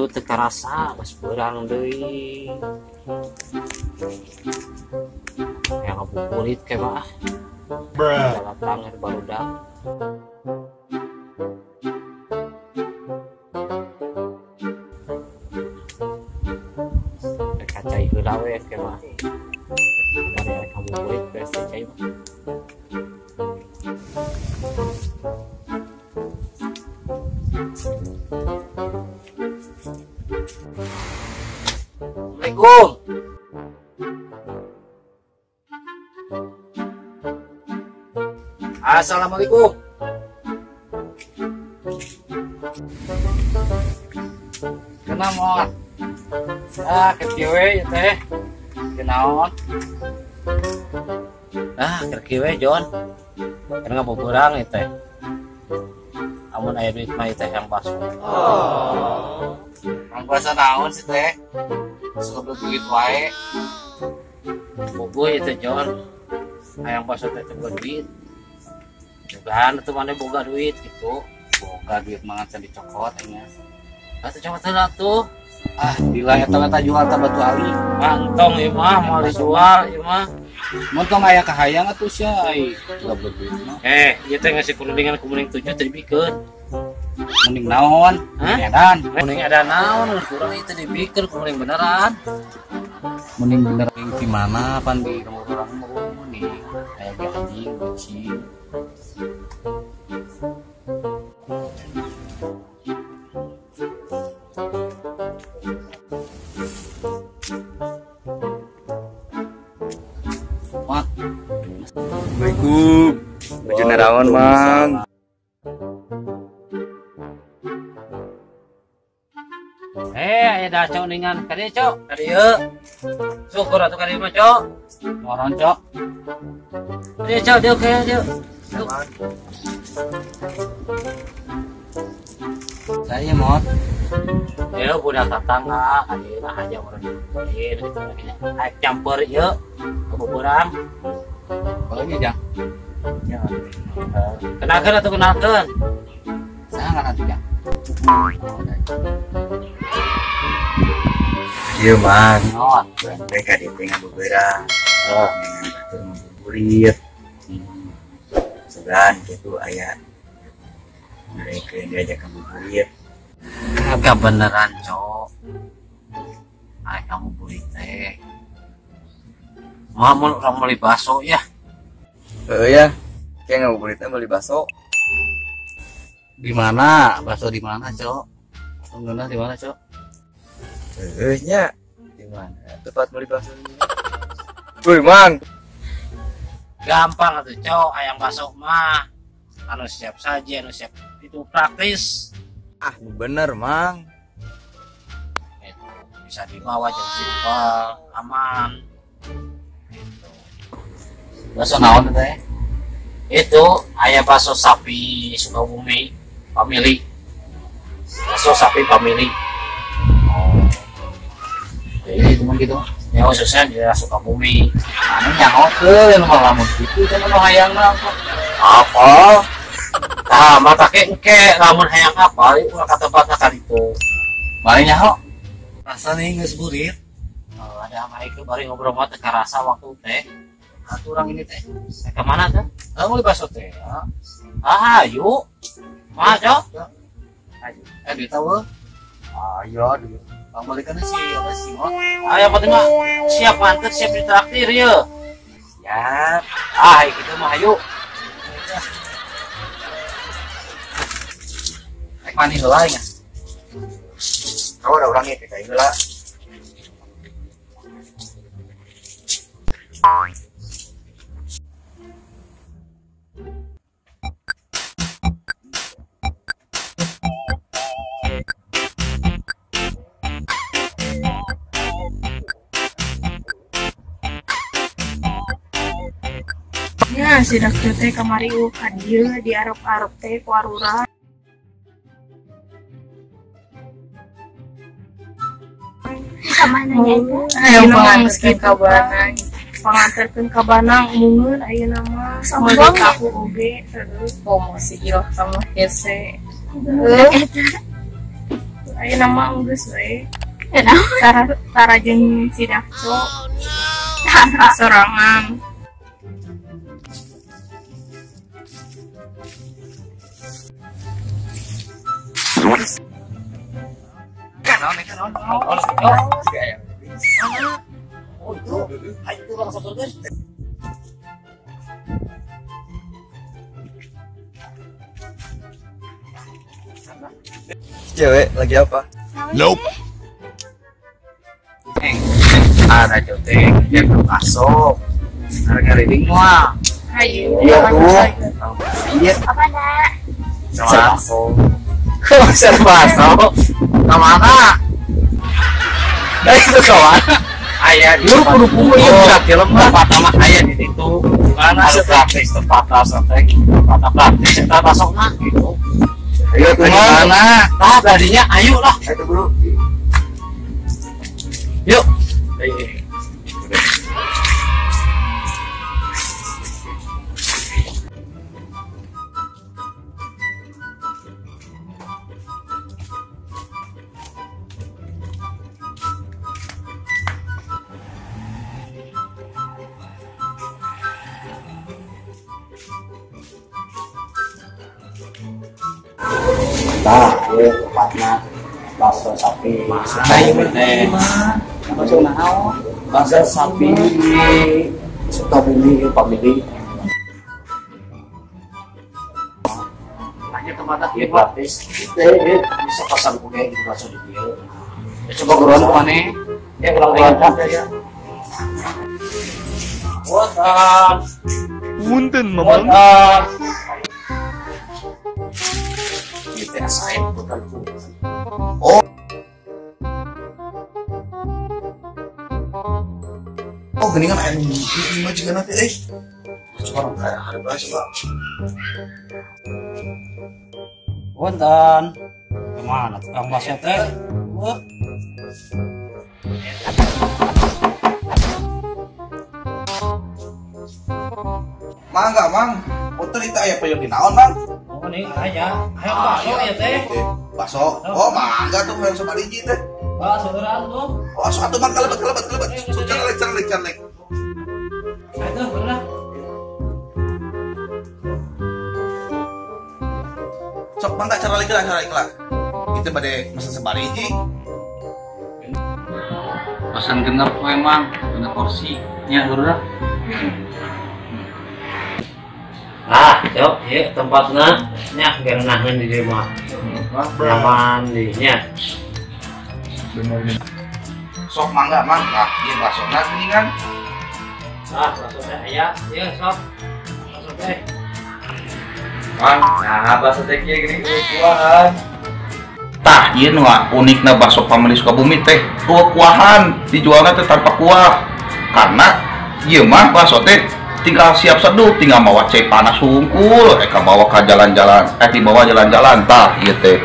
Waktu teu karasa geus beurang deui. Yang ngabuburit ke mah. Bruh. Lapangan barudak. Kacai heula we ke mah. Bari arek ngabuburit beres teh cai mah. Assalamualaikum. Assalamualaikum. Kena moal. Ah, keur we ieu teh. Kunaon? Ah, keur we Jon. Keur ngabuburang ieu teh. Amun aya duit mah ieu teh yang baso. Oh. Yang baso naon sih teh? Suka duit wae. Bogo ieu teh Jon. Hayang baso teh teu duit. Bukan atuh maneh boga duit gitu. Boga duit mah can dicokot nya. Atuh cokot heula tuh. Ah, gila eta eta jual ta batu ali. Mantong ieu mah moal dijual ieu mah. Mun tong aya kahayang atuh sia ai boga duit mah. Ieu teh ngasih kuningan kuning 7 teh dibikeun. Kuning naon? Hah? Edan. Kuning ada naon? Kurang ieu teh dibikeun kuning beneran. Kuning bener di mana pan di nomor urang mah kuning. Aya ge anjing kucing. Assalamualaikum. Baju naraon, Mang. Aya da cok ningan ka dieu, Cok. Ka dieu. Syukur atuh ka dieu mah, Cok. Moron, Cok. Dieu, Cok, dieu ke dieu. Saya mot. Ya budak tetangga, ayeuna aja urang ieu gitu nya. Aek campur ieu kebuburang. Bolehnya jang. Ya. Kenalkeun atuh kenalkeun. Saya ngaran jang. Ieu Mang. Naon? Urang ka dieu teh ngabubeurang. Heeh. Batur ngabuburit. Sugan kitu aya mereka yang diajak ngabuburit. Kagak beneran, Cok. Aek ngabuburit teh. Mun urang meuli baso ya. Heeh ya. Kayak ngabuburitnya beli baso. Di mana? Baso di mana, Cok? Ngeunah di mana, Cok? Heeh nya. Di mana? Tempat beli baso. Woi, Mang. Gampang atuh, Cok, ayam baso mah. Anu siap saja, anu siap itu praktis. Ah, bener, Mang. Itu bisa dibawa jadi simpel, aman. Itu. Baso naon teh? Itu ayam bakso sapi Sukabumi family. Bakso sapi family. Oh. Jadi cuman gitu. Ya khususnya di daerah Sukabumi. Anu nyaho teu nu lamun kitu teh nu hayangna apa? Tah mata ke engke lamun hayang apa ulah ka tempatna ka ditu. Mari nyaho. Rasa nih geus burit. Oh, ada mah ieu bari ngobrol mah teu karasa waktu teh. Atuh urang ini teh. Ke mana teh? Ah, meuli bakso teh. Ah, ayo. Mah, Cok. Ayo. Duit eueuh. Ayo, duit. Bang balikan si apa si Mot. Ah, yang penting mah siap mantep, siap ditraktir ye. Siap. Ah, gitu mah ayo. Rek mani heula nya. Kau ada urang ieu teh heula. Ya, si dokter teh kamari ka dieu di arep-arep teh ku arurang. Kamana nya eta? Ayo panganterkeun ka Banang. Panganterkeun ka Banang mungeun ayeuna mah. Sombong Meuli ka aku oge heueuh. Promosi ilah sama hese. Heueuh. Ayeuna mah geus we. Tara jeung si Dakco. Tara sorangan. Oh itu, ayo itu langsung turun. Cewek lagi apa? Nope. Ada jotek, dia bakso. Harga reading mah. Ayo. Iya tuh. Iya. Apa nak? Bakso. Bakso bakso. Kemana? Itu kemana? Ayah di kudu ya film tempat mah aya di situ. Mana praktis tempat strategi, tempat praktis eta basokna gitu. Ayo kemana? Tah tadinya ayo lah. Ayo bro. Yuk. Nah, ieu tempatna bakso sapi. Sapi teh. Bakso naon? Bakso sapi Sukabumi pamili. Hanya tempatna ieu gratis. Teh bisa pasang oge di bakso di dieu. Ya, coba buruan maneh. Ya ulang-ulang ya. Botan. Punten, Mamang. Oh. Oh, geningan aya nu mah juga nanti euy. Coba orang kaya hari bahasa, Pak. Punten. Kemana tukang bakso teh? Wah. Mangga, Mang. Punten itu aya peyem di naon, Mang? Oh, nih aya. Ayo bakso ya teh. Bakso. Oh, mangga tuh hayang sabariji teh. Bakso urang tuh. Oh, sok atuh Mang kalebet kalebet kalebet. Sok carlek carlek carlek. Ayo tuh, bener. Sok mangga carlek lah carlek lah. Itu bade mesen sabariji. Pesan genep we Mang, genep porsi nya barudak. Ah, yuk, yuk tempatna nya gerenaheun di dieu mah. Nyaman di nya. Bener. Sok mangga Mang, ah ieu baksona geuningan. Ah, bakso teh aya, ieu sok. Bakso teh. Mang, nah bakso teh kieu geuning kuahan. Tah ieu nu unikna bakso Family Sukabumi teh, dua kuahan, dijualna teh tanpa kuah. Karena ieu mah bakso teh tinggal siap seduh, tinggal mawa cai panas hungkul, bawa ke jalan-jalan, dibawa jalan-jalan, tah ieu teh.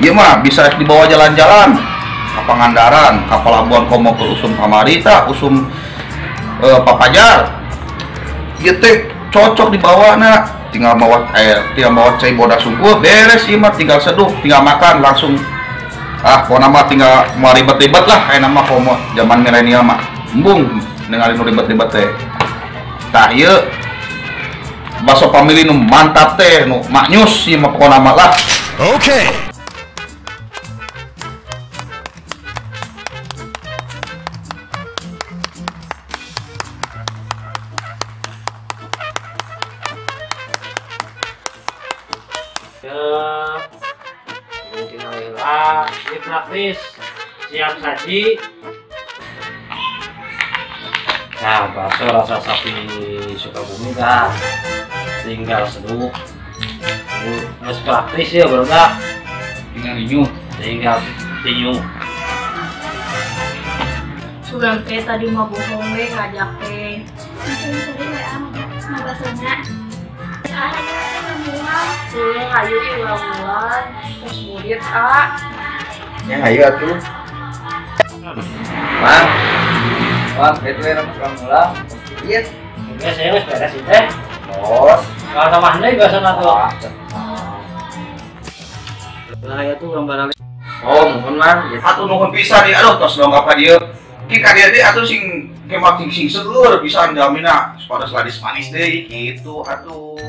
Ieu mah bisa dibawa jalan-jalan ke Pangandaran, ke Pelabuhan Komo ke usum kamari tah, usum Papajar. Ieu teh cocok dibawa na, tinggal mawa cai bodas hungkul, beres ieu mah tinggal seduh, tinggal makan langsung. Ah, pokona mah tinggal mau ribet-ribet lah, aya nama komo zaman milenial mah. Embung ningali nu ribet-ribet teh. Tah ieu bakso Family nu mantap teh, nu maknyus ieu mah pokona mah lah. Oke. Ini praktis, siap saji. Nah, bakso rasa sapi Sukabumi dah tinggal seduh. Terus praktis ya, bro dah. Tinggal rinyuh, tinggal rinyuh. Sugan teh tadi mah bohong we ngajak teh. Sering-sering we mah baksona. Hayu ulang-ulang terus murid ah. Ya hayu atuh. Mang. Mang, itu yang ulang-ulang. Iya. Geus saya geus beres ieu teh. Bos. Kalau tambahan deui biasana tuh. Nah, ya tuh urang barang. Oh, muhun Mang. Atuh nuhun pisan ieu aduh tos dongkap ka dieu. Ki ka dieu teh atuh sing kemak sing sing seueur pisan jamina supados ladis manis deui kitu atuh.